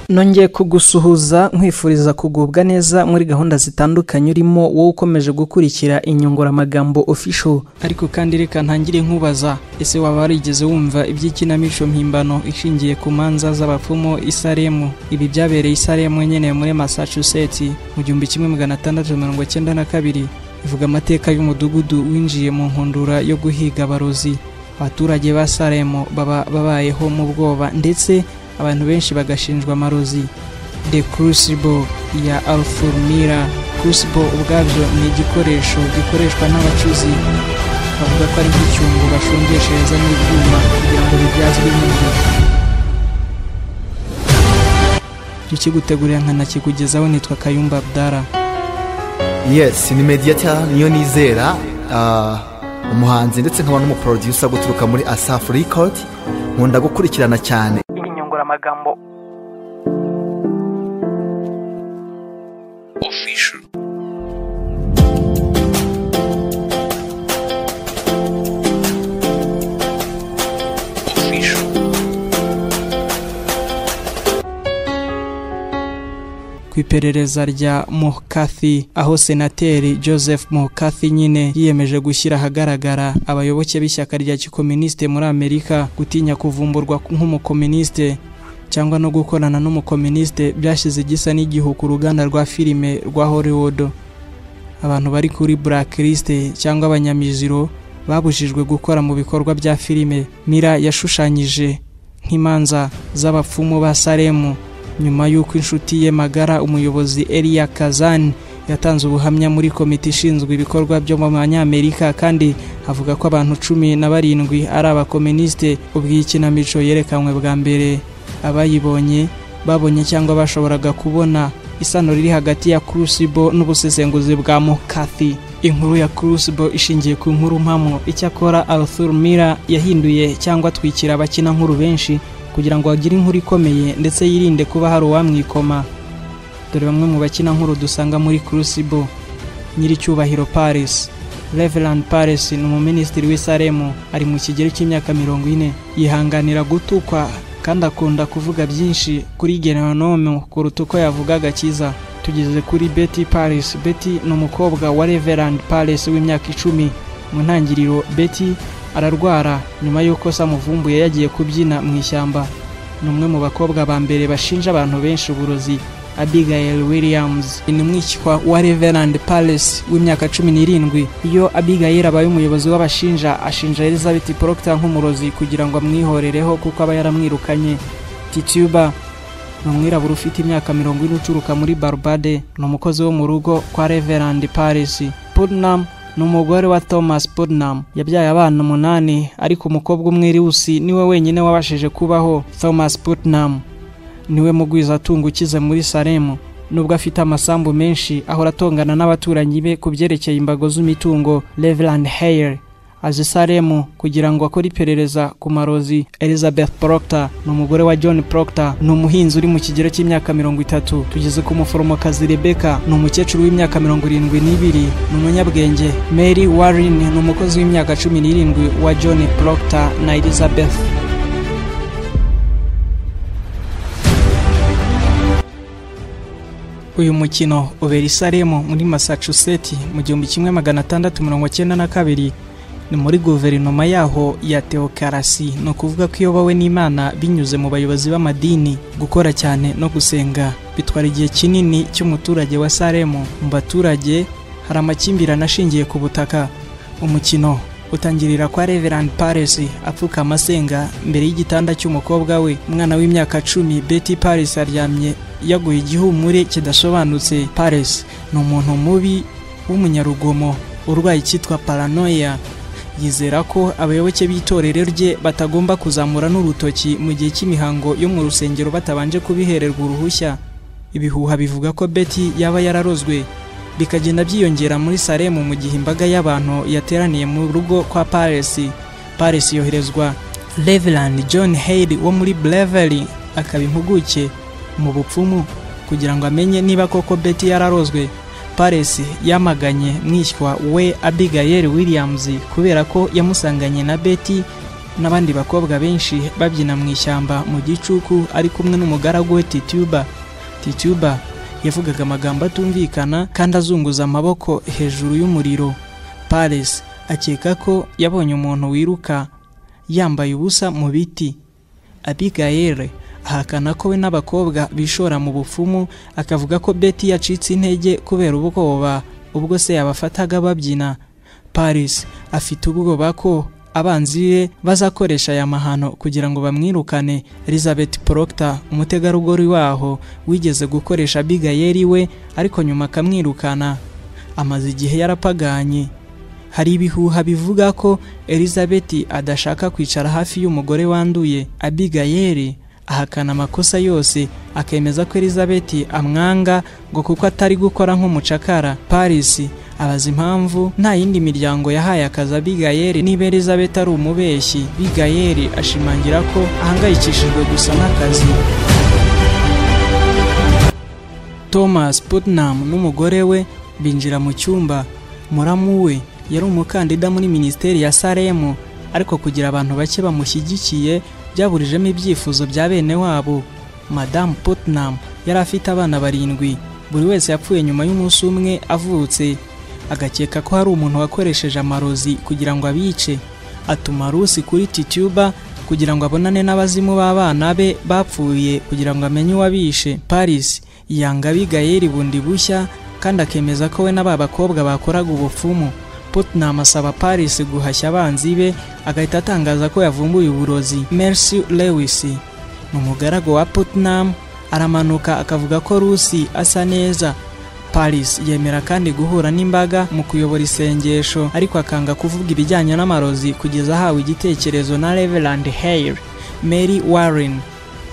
Nongeye kugusuhuza nkwifuriza kugubwa neza muri gahunda zitandukanye urimo wowe ukomeje gukurikira Inyunguramagambo Official. Ariko kandi reka ntangire nkubaza, ese waba warigeze wumva iby'ikinamico mpimbano ishingiye ku manza z'abapfumu i Salemu? Ibi byabereye i Salemu nyene muri Massachusetts mu 1692. Ivuga amateka y'umudugudu winjiye mu nkundura yo guhiga abarozi. Abaturage ba Salemu baba babayeho mu bwoba ndetse abantu benshi bagashinjwa amarozi. The Crucible ya Arthur Miller. Crucible ubwabyo ni igikoresho gikoreshwa n'abacuzi, bavuga ko ari nk'icyungo bashongesherezamo ibyuma kugira ngo bibyazwe inyungu. Ikigutegurira nkanakikugezaho nitwa Kayumba Abdara. Yes, ni Mediator niyo nizera, umuhanzi ndetse nkaba n'umuproducer guturuka muri Asaf Record. Nkunda gukurikirana cyane Inyunguramagambo Official. Ku iperereza rya McCarthy, aho senateri Joseph McCarthy nyine yiyemeje gushyira ahagaragara abayoboke b'ishyaka rya kikomuniste muri Amerika. Gutinya kuvumburwa nk'umukomuniste cyangwa no gukorana n'umukomuniste byashyize igisa n'igihu ku ruganda rwa filime rwa Hollywood. Abantu bari kuri blacklist cyangwa abanyamiziro babujijwe gukora mu bikorwa bya filime. Mira yashushanyije nk'imanza z'abapfumu ba Salemu nyuma y'uko inshuti ye magara umuyobozi Elia Kazan yatanze ubuhamya muri komite ishinzwe ibikorwa byo mu Banyamerika, kandi avuga ko abantu 17 ari abakomuniste. Ubwo iyi kinamico yerekanwe bwa mbere, abayibonye babonye cyangwa bashoboraga kubona isano riri hagati ya Crucible n'ubusesenguzi bwa McCarthy. Inkuru ya Crucible ishingiye ku nkuru mpamo. Icyakora Arthur Miller yahinduye cyangwa atwikira abakina nkuru benshi kugira ngo agire inkuru ikomeye ndetse yirinde kuba hari uwamwikoma. Dore bamwe mu bakina nkuru dusanga muri Crucible. Nyiricyubahiro Paris, Reverend Paris ni umuminisitiri w'i Salemu, ari mu kigero cy'imyaka 40. Yihanganira gutukwa kandi akunda kuvuga byinshi kuri genome kuruta uko yavuga agakiza. Tugeze kuri Betty Paris. Betty ni umukobwa wa Reverend Paris w'imyaka 10. Mu ntangiriro Betty ararwara nyuma y'uko samuvumbuye yagiye kubyina mu ishyamba. Ni umwe mu bakobwa ba mbere bashinja abantu benshi uburozi. Abigail Williams ni umwishywa wa Reverend Paris w'imyaka 17. Iyo Abigail abaye umuyobozi w'abashinja, ashinja Elizabeth Proctor nk'umurozi kugira ngo amwihorereho kuko aba yaramwirukanye. Tituba ni umwirabura ufite imyaka 40 uturuka muri Barbade, ni umukozi wo mu rugo kwa Reverend Paris. Putnam ni umugore wa Thomas Putnam, yabyaye abana 8 ariko umukobwa umwe Lucy niwe wenyine wabashije kubaho. Thomas Putnam niwe mugwizatungo ukize muri Salemu. Nubwo afite amasambu menshi, ahora atongana n'abaturanyi be ku byerekeye imbago z'imitungo. Reverend Hale aje Salemu kugira ngo akore iperereza ku marozi. Elizabeth Proctor ni umugore wa John Proctor, ni umuhinzi uri mu kigero cy'imyaka 30. Tugeze ku muforomokazi Rebecca, ni umukecuru w'imyaka 72, ni umunyabwenge. Mary Warren ni umukozi w'imyaka 17 wa John Proctor na Elizabeth. Uyu mukino ubera i Salemu muri Massachusetts mu 1692. Ni muri guverinoma yaho ya teokarasi, ni ukuvuga ko iyobowe n'Imana binyuze mu bayobozi b'amadini. Gukora cyane no gusenga bitwara igihe kinini cy'umuturage wa Salemu. Mu baturage hari amakimbirane ashingiye ku butaka. Umukino utangirira kwa Reverend Paris apfukama asenga mbere y'igitanda cy'umukobwa we, umwana w'imyaka 10. Betty Paris aryamye yaguye igihumure kidasobanutse. Paris ni umuntu mubi w'umunyarugomo urwaye icyitwa paranoia. Yizera ko abayoboke b'itorero rye batagomba kuzamura n'urutoki mu gihe cy'imihango yo mu rusengero batabanje kubihererwa uruhushya. Ibihuha bivuga ko Betty yaba yararozwe, bikagenda byiyongera muri Salemu mu gihe imbaga y'abantu yateraniye mu rugo kwa Paris. Paris yoherezwa Reverend John Hale wo muri Beverly, akaba impuguke mu bupfumu, kugira ngo amenye niba koko Betty yararozwe. Paris yamaganye mwishywa we Abigail Williams kubera ko yamusanganye na Betty n'abandi bakobwa benshi babyina mu ishyamba mu gicuku ari kumwe n'umugaragu we Tituba. Tituba yavugaga amagambo atumvikana kandi azunguza amaboko hejuru y'umuriro. Paris akeka ko yabonye umuntu wiruka yambaye ubusa mu biti. Abigail ahakana ko we n'abakobwa bishora mu bupfumu, akavuga ko Betty yacitse intege kubera ubwoba ubwo se yabafataga babyina. Paris afite ubwoba ko abanzi be bazakoresha aya mahano kugira ngo bamwirukane. Elizabeth Proctor, umutegarugori waho wigeze gukoresha Abigail we ariko nyuma akamwirukana, amaze igihe yarapaganye. Hari ibihuha bivuga ko Elizabeth adashaka kwicara hafi y'umugore wanduye. Abigail ahakana amakosa yose, akemeza ko Elizabeth amwanga ngo kuko atari gukora nk'umucakara. Paris abaza impamvu nta yindi miryango yahaye akazi Abigail niba Elizabeth ari umubeshyi. Abigail ashimangira ko ahangayikishijwe gusa n'akazi. Thomas Putnam n'umugore we binjira mu cyumba. Muramu we yari umukandida muri minisiteri ya Salemu, ariko kugira abantu bake bamushyigikiye byaburijemo ibyifuzo bya bene wabo. Madamu Putnam yari afite abana 7, buri wese yapfuye nyuma y'umunsi umwe avutse. Agakeka ko hari umuntu wakoresheje amarozi kugira ngo abice. Atuma Rusi kuri Tituba kugira ngo abonane n'abazimu b'abana be bapfuye kugira ngo amenye uwabishe. Paris yanga Abigail bundi bushya kandi akemeza ko we n'aba bakobwa bakoraga ubupfumu. Putnam asaba Paris guhashya abanzi be, agahita atangaza ko yavumbuye uburozi. Mercy Lewis ni umugaragu wa Putnam, aramanuka akavuga ko Rusi asa neza. Paris yemera kandi guhura n'imbaga mu kuyobora isengesho, ariko akanga kuvuga ibijyanye n'amarozi kugeza ahawe igitekerezo na Reverend Hale. Mary Warren,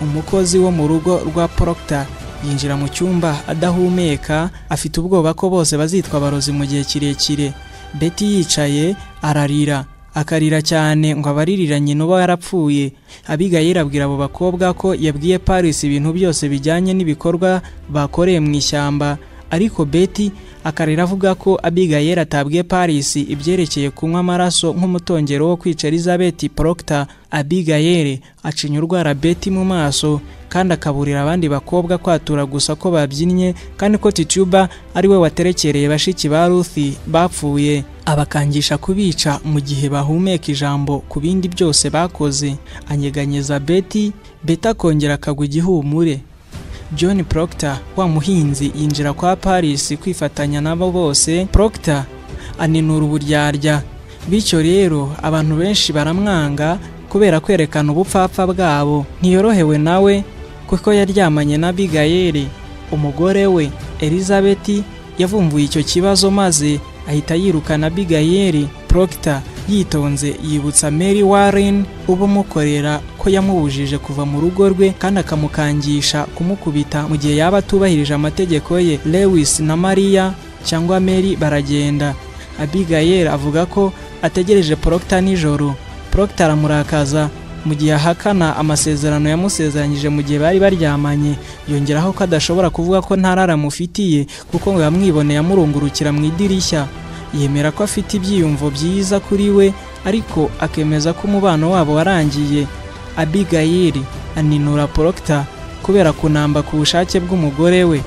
umukozi wo mu rugo rwa Proctor, yinjira mu cyumba adahumeka, afite ubwoba ko bose bazitwa abarozi mu gihe kirekire. Betty yicaye ararira, akarira cyane ngo abaririra nyina uba yarapfuye. Abigail abwira abo bakobwa ko yabwiye Paris ibintu byose bijyanye n'ibikorwa bakoreye mu ishyamba, ariko Betty akarira avuga ko Abigail atabwiye Paris ibyerekeye kunywa amaraso nk'umutongero wo kwica Elizabeth Proctor. Abigail acinya urwara Betty mu maso kandi akaburira abandi bakobwa kwatura gusa ko babyinnye kandi ko Tituba ari we waterekereye bashiki ba Ruth bapfuye, abakangisha kubica mu gihe bahumeka ijambo ku bindi byose bakoze. Anyeganyeza Betty, Betty akongera akagwa igihumure. John Proctor wa muhinzi yinjira kwa Paris kwifatanya nabo bose. Proctor aninura uburyarya, bityo rero abantu benshi baramwanga kubera kwerekana ubupfapfa bwabo. Ntiyorohewe nawe kuko yaryamanye na Abigail. Umugore we Elizabeth yavumbuye icyo kibazo maze ahita yirukana Abigail. Proctor yitonze yibutsa Mary Warren uba umukorera ko yamubujije kuva mu rugo rwe kandi akamukangisha kumukubita mu gihe yaba atubahirije amategeko ye. Lewis na Maria cyangwa Mary baragenda. Abigail avuga ko ategereje Proctor nijoro. Proctor aramurakaza mu gihe ahakana amasezerano yamusezeranyije mu gihe bari baryamanye. Yongeraho ko adashobora kuvuga ko nta mufitiye kuko ngo yamwiboneye amurungurukira mu idirishya. Yemera ko afite ibyiyumvo byiza kuri we, ariko akemeza ko umubano wabo warangiye. Abigail aninura Proctor kubera kunamba ku bushake bw'umugore we.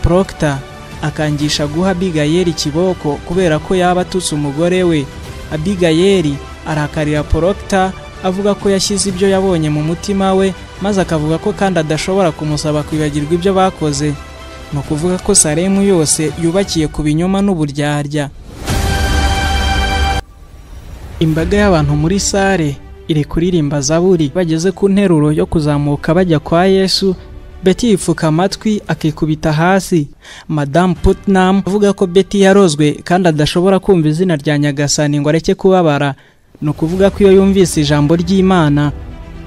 Proctor akangisha guha Abigail ikiboko kubera ko yaba atutse umugore we. Abigail arakarira Proctor avuga ko yashyize ibyo yabonye mu mutima we, maze akavuga ko kandi adashobora kumusaba kwibagirwa ibyo bakoze. Ni ukuvuga ko Salemu yose yubakiye ku binyoma n'uburyarya. Imbaga y'abantu muri sare iri kuririmba zaburi. Bageze ku nteruro yo kuzamuka bajya kwa Yesu, Betty yipfuka amatwi akikubita hasi. Madamu Putnam avuga ko Betty yarozwe kandi adashobora kumva izina rya Nyagasani ngo areke kubabara. Ni ukuvuga ko iyo yumvise ijambo ry'Imana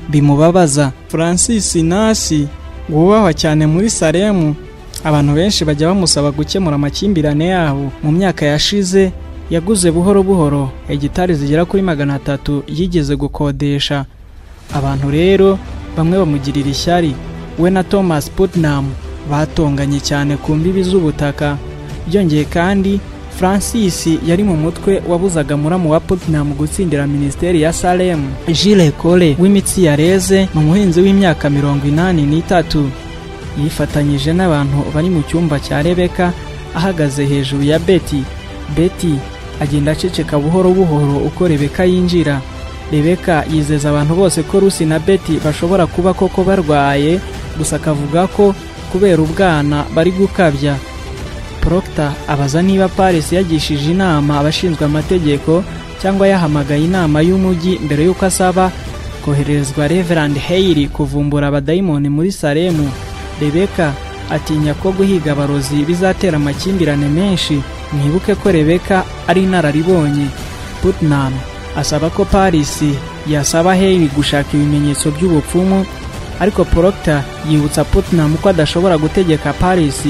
bimubabaza. Francis Nasi wubahwa cyane muri Salemu, abantu benshi bajya bamusaba gukemura amakimbirane yabo. Mu myaka yashize yaguze buhoro buhoro hegitari zigera kuri 300 yigeze gukodesha. Abantu rero bamwe bamugirira ishyari. We na Thomas Putnam batonganye cyane ku mbibi z'ubutaka. Byongeye kandi Francis yari mu mutwe wabuzaga muramu wa Putnam gutsindira minisiteri ya Salem. Gilles Cole w'imitsi yareze ni umuhinzi w'imyaka 83, yifatanyije n'abantu bari mu cyumba cya Rebeka ahagaze hejuru ya Betty. Betty agenda aceceka buhoro buhoro uko Rebeka yinjira. Rebeka yizeza abantu bose ko Lucy na Betty bashobora kuba koko barwaye, gusa akavuga ko kubera ubwana bari gukabya. Proctor abaza niba Paris yagishije inama abashinzwe amategeko cyangwa yahamagaye inama y'umujyi mbere y'uko asaba koherezwa Reverend Haley kuvumbura abadayimoni muri Salemu. Rebeka atinya ko guhiga abarozi bizatera amakimbirane menshi. Mwibuke ko Rebeka ari inararibonye. Putnam asaba ko Paris yasaba Haley gushaka ibimenyetso by'ubupfumu, ariko Proctor yibutsa Putnam ko adashobora gutegeka Paris,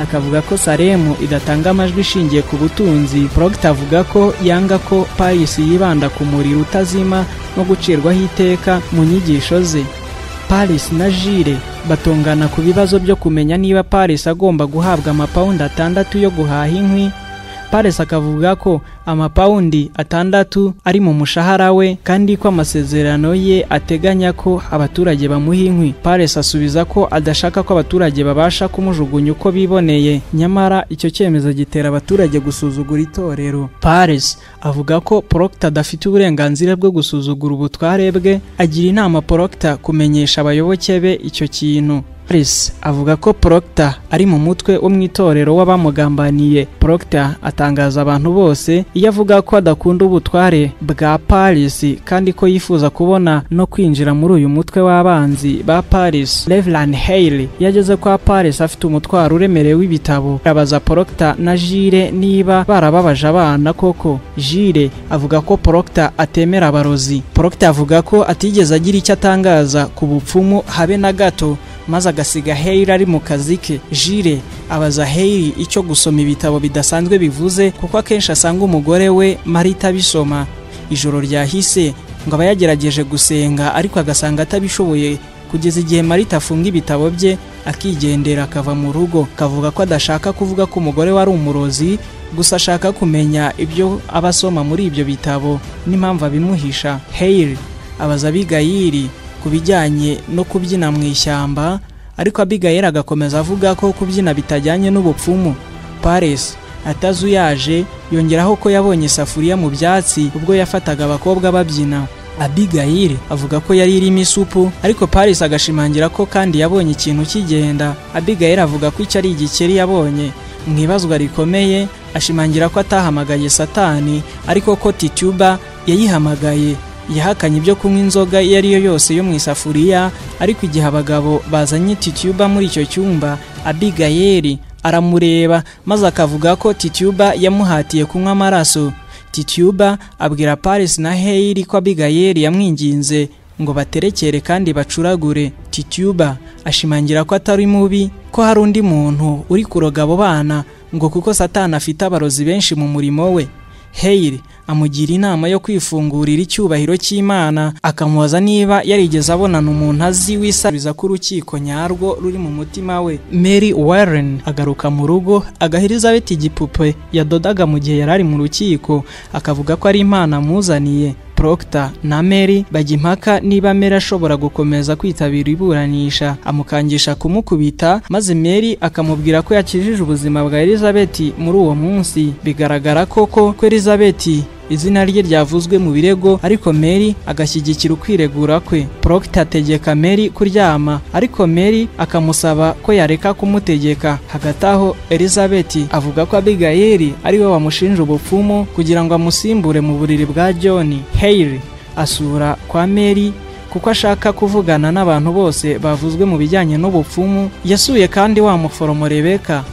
akavuga ko Salemu idatanga amajwi ishingiye ku butunzi. Proctor avuga ko yanga ko Paris yibanda ku muriro utazima no gucirwaho iteka mu nyigisho ze. Paris na Gilles batongana ku bibazo byo kumenya niba Paris agomba guhabwa amapawundi 6 yo guhaha inkwi. Paris akavuga ko amapawundi 6 ari mu mushahara we kandi ko amasezerano ye ateganya ko abaturage bamuha inkwi. Paris asubiza ko adashaka ko abaturage babasha kumujugunya uko biboneye, nyamara icyo cyemezo gitera abaturage gusuzugura itorero. Paris avuga ko Proctor adafite uburenganzira bwo gusuzugura ubutware bwe, agira inama Proctor kumenyesha abayoboke be icyo kintu. Paris avuga ko Proctor ari mu mutwe wo mu itorero w'abamugambaniye. Proctor atangaza abantu bose iyo avuga ko adakunda ubutware bwa Paris kandi ko yifuza kubona no kwinjira muri uyu mutwe w'abanzi ba Paris. Reverend Haley yageze kwa Paris afite umutwaro uremereye w'ibitabo, abaza Proctor na Gilles niba barababaje abana koko. Gilles avuga ko Proctor atemera abarozi. Proctor avuga ko atigeze agira icyo atangaza ku bupfumu habe na gato, maze agasiga Haley ari mu kazi ke. Gilles abaza Haley icyo gusoma ibitabo bidasanzwe bivuze, kuko akenshi asanga umugore we Marita abisoma. Ijoro ryahise ngo aba yagerageje gusenga ariko agasanga atabishoboye, kugeza igihe Marita afunga ibitabo bye akigendera akava mu rugo. Kavuga ko adashaka kuvuga ko umugore we ari umurozi, gusa ashaka kumenya ibyo abasoma muri ibyo bitabo n'impamvu abimuhisha. Haley abaza Abigail ku bijyanye no kubyina mu ishyamba, ariko Abigail agakomeza avuga ko kubyina bitajyanye n'ubupfumu. Paris atazuyaje yongeraho ko yabonye isafuriya mu byatsi ubwo yafataga abakobwa babyina. Abigail avuga ko yari irimo isupu, ariko Paris agashimangira ko kandi yabonye ikintu kigenda. Abigail avuga ko icyo ari igikeri yabonye. Mu ibazwa rikomeye ashimangira ko atahamagaye Satani, ariko ko Tituba yayihamagaye. Yahakanye ibyo kunywa inzoga iyo ari yo yose yo mu isafuriya, ariko igihe abagabo bazanye Tituba muri icyo cyumba, Abigail aramureba maze akavuga ko Tituba yamuhatiye kunywa amaraso. Tituba abwira Paris na Haley ko Abigail yamwinginze ngo baterekere kandi bacuragure. Tituba ashimangira ko atari mubi, ko hari undi muntu uri kuroga abo bana, ngo kuko Satani afite abarozi benshi mu murimo we. Haley amugira inama yo kwifungurira icyubahiro cy'Imana, akamubaza niba yarigeze abonana umuntu azi wisabiza ko urukiko nyarwo ruri mu mutima we. Mary Warren agaruka mu rugo agaha Elizabeth igipupe yadodaga mu gihe yari ari mu rukiko, akavuga ko ari Imana amuzaniye. Proctor na Mary bajya impaka niba Mary ashobora gukomeza kwitabira iburanisha, amukangisha kumukubita, maze Mary akamubwira ko yakijije ubuzima bwa Elizabeth muri uwo munsi. Bigaragara koko ko Elizabeth izina rye ryavuzwe mu birego, ariko Mary agashyigikira ukwiregura kwe. Proctor ategeka Mary kuryama, ariko Mary akamusaba ko yareka kumutegeka. Hagati aho Elizabeth avuga ko Abigail ari we wamushinja ubupfumu kugira ngo amusimbure mu buriri bwa John. Haley asura kwa Mary kuko ashaka kuvugana n'abantu bose bavuzwe mu bijyanye n'ubupfumu. Yasuye kandi wa muforomo Rebeka.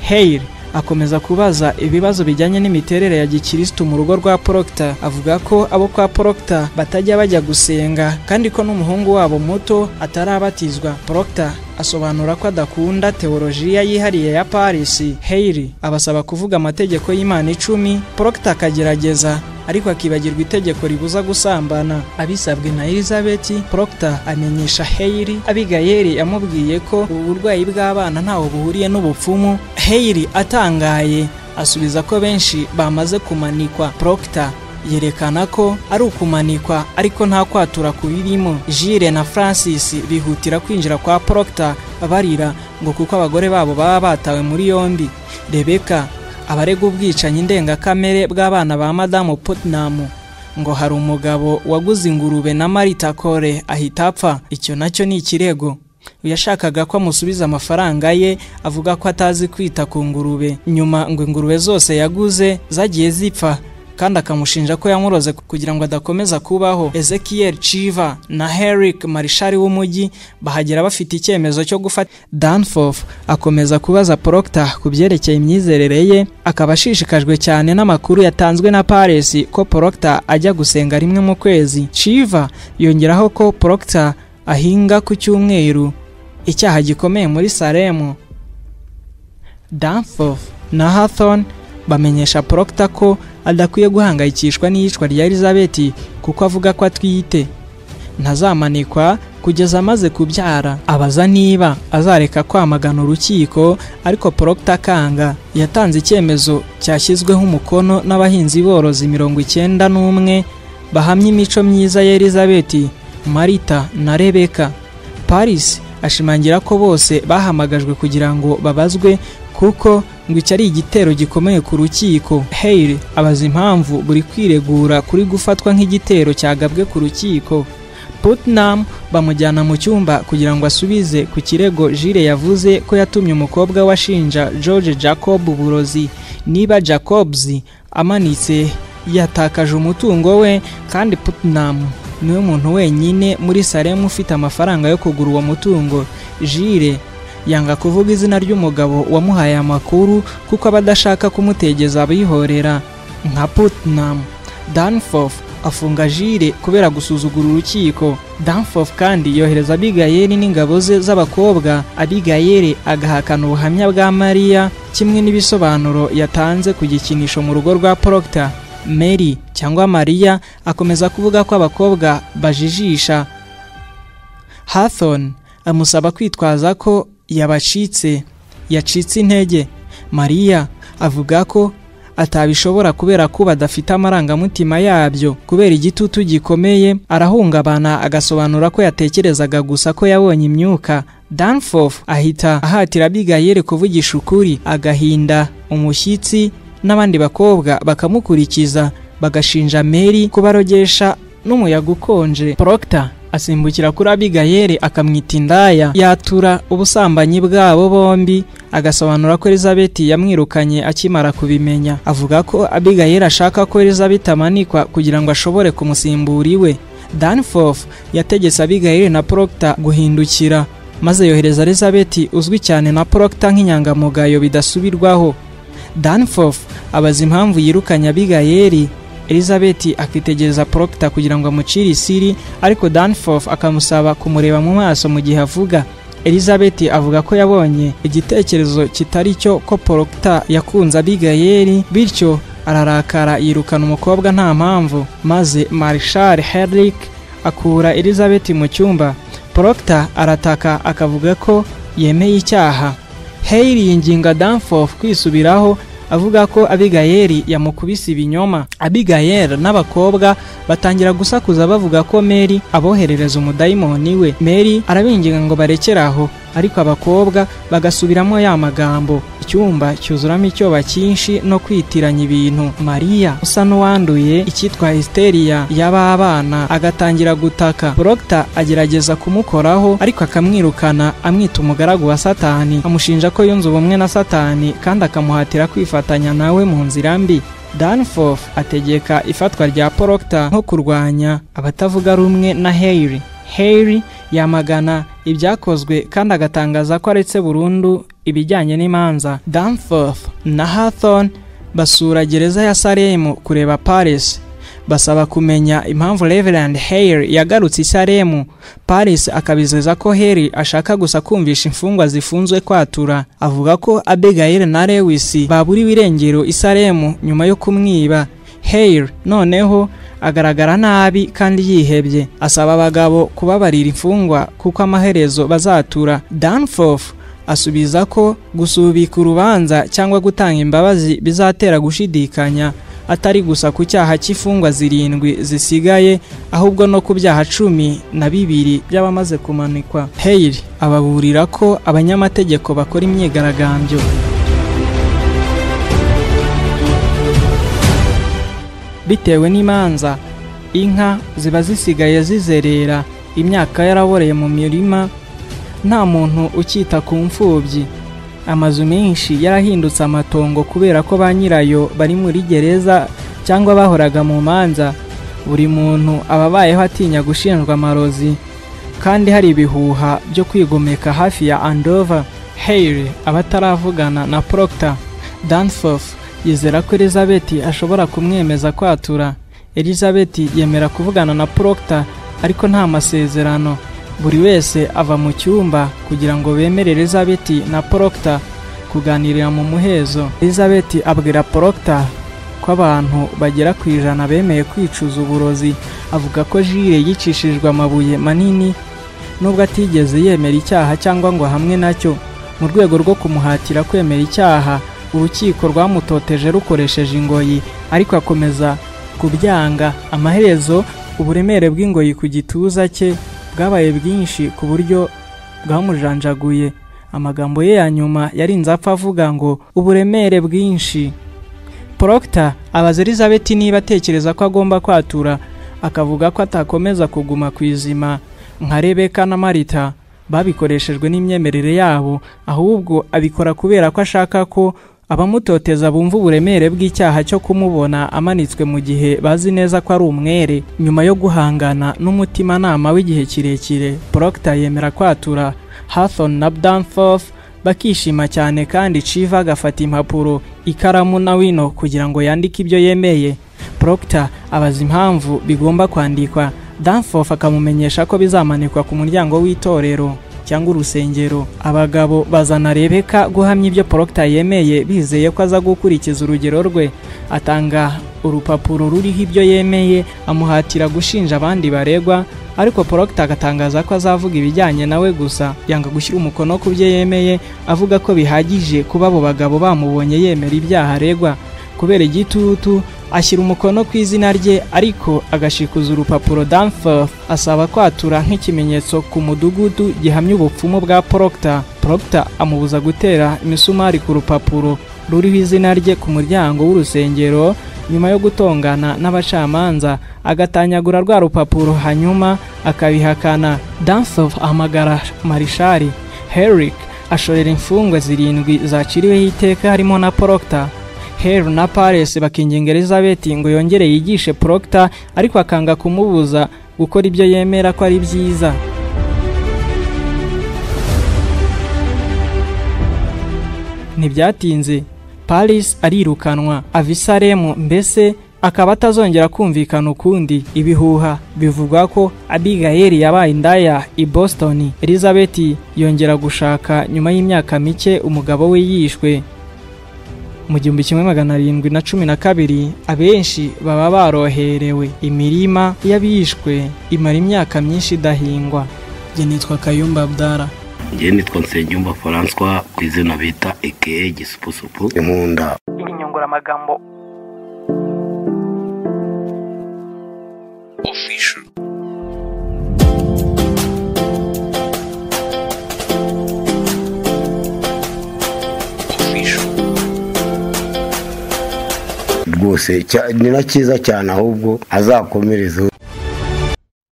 Haley akomeza kubaza ibibazo bijyanye n'imiterere ya gikristo mu rugo rwa Proctor. Avuga ko abo kwa Proctor batajya bajya gusenga kandi ko n'umuhungu wabo muto atarabatizwa. Proctor asobanura ko adakunda teolojiya yihariye ya Paris. Haley abasaba kuvuga amategeko y'Imana 10. Proctor akagerageza ariko akibagirwa itegeko ribuza gusambana. Abisabwe na Elizabeth, Proctor amenyesha Haley Abigail yamubwiye ko ubu burwayi bw'abana ntaho buhuriye n'ubupfumu. Haley atangaye Asubiza ko benshi bamaze kumanikwa. Proctor yerekana ko ari ukumanikwa ariko nta kwatura kubirimo. Jire na Francis bihutira kwinjira kwa Proctor barira ngo kuko abagore babo baba batawe muri yombi. Rebecca abarega ubwicanyi ndengakamere bw'abana ba Madamu Putnam, ngo hari umugabo waguze ingurube na Marita Kore ahita apfa, icyo nacyo ni ikirego. Yashakaga ko amusubiza amafaranga ye, avuga ko atazi kwita ku ngurube. Nyuma ngo ingurube zose yaguze zagiye zipfa, kandi akamushinja ko yamuroze kugira ngo adakomeza kubaho. Ezekiel Chiva na Herrick marishari w'umujyi bahagera bafite icyemezo cyo gufata. Danforth akomeza kubaza Proctor ku byerekeye imyizerere ye, akaba ashishikajwe cyane n'amakuru yatanzwe na Paris ko Proctor ajya gusenga rimwe mu kwezi. Chiva yongeraho ko Proctor ahinga ku cyumweru, icyaha gikomeye muri Salem. Danforth na Hathorne bamenyesha Proctor ko adakwiye guhangayikishwa n'iyicwa rya Elizabeth kuko avuga ko atwite, ntazamanikwa kugeza amaze kubyara. Abaza niba azareka kwamagana urukiko, ariko Proctor akanga. Yatanze icyemezo cyashyizweho umukono n'abahinzi borozi 91 bahamya imico myiza ya Elizabeth, Marita na Rebecca. Paris ashimangira ko bose bahamagajwe kugira ngo babazwe kuko ngo icyo ari igitero gikomeye ku rukiko. Hale abaza impamvu buri kwiregura kuri gufatwa nk'igitero cyagabwe ku rukiko. Putnam bamujyana mu cyumba kugira ngo asubize ku kirego Jire yavuze ko yatumye umukobwa washinja George Jacob uburozi. Niba Jacobs amanitse yatakaje umutungo we, kandi Putnam niwe muntu wenyine muri Salem ufite amafaranga yo kugura uwo mutungo. Jire yanga kuvuga izina ry'umugabo wamuhaye amakuru kuko abadashaka kumutegeza abihorera nka Putnam. Danforth afunga Jire kubera gusuzugura urukiko. Danforth kandi yohereza Abigail n'ingabo ze z'abakobwa. Abigail agahakana ubuhamya bwa Maria kimwe n'ibisobanuro yatanze ku gikinisho mu rugo rwa Proctor. Mary cyangwa Maria akomeza kuvuga ko abakobwa bajijisha. Hathorne amusaba kwitwaza ko yabacitse, yacitse intege. Maria avuga ko atabishobora kubera ko badafite amarangamutima yabyo. Kubera igitutu gikomeye arahungabana, agasobanura ko yatekerezaga gusa ko yabonye imyuka. Danforth ahita ahatira Abigail kuvugisha ukuri, agahinda umushyitsi n'abandi bakobwa bakamukurikiza, bagashinja Mary kubarogesha n'umuyaga ukonje. Proctor asimbukira kuri Abigail akamwita indaya, yatura ubusambanyi bwabo bombi, agasobanura ko Elizabeth yamwirukanye akimara kubimenya. Avuga ko Abigail ashaka ko Elizabeth amanikwa kugira ngo ashobore kumusimbura iwe. Danforth yategetse Abigail na Proctor guhindukira, maze yohereza Elizabeth uzwi cyane na Proctor nk'inyangamugayo bidasubirwaho. Danforth abaza impamvu yirukanye Abigail. Elizabeth akitegereza Proctor kugira ngo amucire isiri, ariko Danforth akamusaba kumureba mu maso mu gihe avuga. Elizabeth avuga ko yabonye igitekerezo kitari cyo ko Proctor yakunze Abigail, bityo ararakara yirukana umukobwa nta mpamvu. Maze Marshal Herrick akura Elizabeth mu cyumba. Proctor arataka akavuga ko yemeye icyaha. Hale yinginga Danforth kwisubiraho, avuga ko Abigail yamukubise ibinyoma. Abigail n'abakobwa batangira gusakuza bavuga ko Mary aboherereza umudayimoni we. Mary arabinginga ngo barekere aho, ariko abakobwa bagasubiramo ya magambo. Icyumba cyuzuramo icyoba cyinshi no kwitiranya ibintu. Maria usa n'uwanduye icyitwa hysteria y'abana agatangira gutaka. Proctor agerageza kumukoraho ariko akamwirukana, amwita umugaragu wa Satani, amushinja ko yunze ubumwe na Satani kandi akamuhatira kwifatanya nawe mu nzira mbi. Danforth ategeka ifatwa rya Proctor nko kurwanya abatavuga rumwe na Hale. Hale yamagana ibyakozwe kandi agatangaza ko aretse burundu ibijyanye n'imanza. Danforth na Hathorne basura gereza ya Salem kureba Paris, basaba kumenya impamvu Reverend Hale yagarutse i Salem. Paris akabizeza ko Hale ashaka gusa kumvisha imfungwa zifunzwe kwatura. Avuga ko Abigail na Lewis baburiwe irengero i Salem nyuma yo kumwiba. Hale noneho agaragara nabi kandi yihebye, asaba abagabo kubabarira imfungwa kuko amaherezo bazatura. Danforth Asubiza ko gusubika urubanza cyangwa gutanga imbabazi bizatera gushidikanya, atari gusa ku cyaha cy'imfungwa 7 zisigaye, ahubwo no ku byaha 12 by'abamaze kumanikwa. Hale ababurira ko abanyamategeko bakora imyigaragambyo. Bitewe n'imanza, inka ziba zisigaye zizerera, imyaka yaraboreye mu mirima, nta muntu ukita ku mfubyi. Amazu menshi yarahindutse amatongo kubera ko ba nyirayo bari muri gereza cyangwa bahoraga mu manza. Buri muntu ababayeho atinya gushinjwa amarozi, kandi hari ibihuha byo kwigomeka hafi ya Andover. Hale abataravugana na Proctor. Danforth yizera ko Elizabeth ashobora kumwemeza kwatura. Elizabeth yemera kuvugana na Proctor, ariko nta masezerano. Buri wese ava mu cyumba kugira ngo bemere Elizabeth na Proctor kuganirira mu muhezo. Elizabeth abwira Proctor ko abantu bagera ku 100 bemeye kwicuza uburozi. Avuga ko Jire yicishijwe amabuye manini nubwo atigeze yemera icyaha cyangwa ngo hamwe nacyo. Mu rwego rwo kumuhatira kwemera icyaha, urukiko rwamutoteje rukoresheje ingoyi, ariko akomeza kubyanga. Amaherezo uburemere bw'ingoyi ku gituza cye bwabaye bwinshi ku buryo bwamujanjaguye. Amagambo ye ya nyuma yarinze apfa avuga ngo uburemere bwinshi. Proctor abaza Elizabeth niba atekereza ko agomba kwatura, akavuga ko atakomeza kuguma ku izima nka Rebecca na Marita babikoreshejwe n'imyemerere yabo, ahubwo abikora kubera ko ashaka ko abamutoteza bumva uburemere bw'icyaha cyo kumubona amanitswe mu gihe bazi neza ko ari umwere. Nyuma yo guhangana n'umutimanama w'igihe kirekire, Proctor yemera kwatura. Hathorne na Danforth bakishima cyane, kandi Chiva agafata impapuro, ikaramu na wino kugira ngo yandike ibyo yemeye. Proctor abaza impamvu bigomba kwandikwa. Danforth akamumenyesha ko bizamanikwa ku muryango w'itorero cyangwa urusengero. Abagabo bazana Rebecca guhamya ibyo Proctor yemeye, bizeye ko aza gukurikiza urugero rwe. Atanga urupapuro ruriho ibyo yemeye, amuhatira gushinja abandi baregwa, ariko Proctor agatangaza ko azavuga ibijyanye nawe gusa. Yanga gushyira umukono ku byo yemeye, avuga ko bihagije kuba abo bagabo bamubonye yemera ibyaha aregwa. Kubera igitutu ashyira umukono ku izina rye, ariko agashikuza urupapuro. Danforth asaba kwatura nk'ikimenyetso ku mudugudu gihamya ubupfumu bwa Proctor. Proctor amubuza gutera imisumari ku rupapuro ruriho izina rye ku muryango w'urusengero. Nyuma yo gutongana n'abacamanza, agatanyagura rwa rupapuro hanyuma akabihakana. Danforth ahamagara Marishari Herrick, ashorera imfungwa 7 zaciriweho iteka harimo na Proctor. Hale na Paris bakinginga Elizabeth ngo yongere yigishe Proctor, ariko akanga kumubuza gukora ibyo yemera ko ari byiza. Ntibyatinze Paris arirukanwa ava i Salemu, mbese akaba atazongera kumvikana ukundi. Ibihuha bivugwa ko Abigail yabaye indaya i Boston. Elizabeth yongera gushaka nyuma y'imyaka mike umugabo we yishwe. Mu 1712 abenshi baba baroherewe. Imirima y'abishwe imara imyaka myinshi idahingwa. Njye nitwa Kayumba Abdara. Njye nitwa Nsengiyumva François ku izina bita Eke Gisupusupu. Inkunda inyunguramagambo official. Rwose ni na cyiza cyane, ahubwo azakomereze.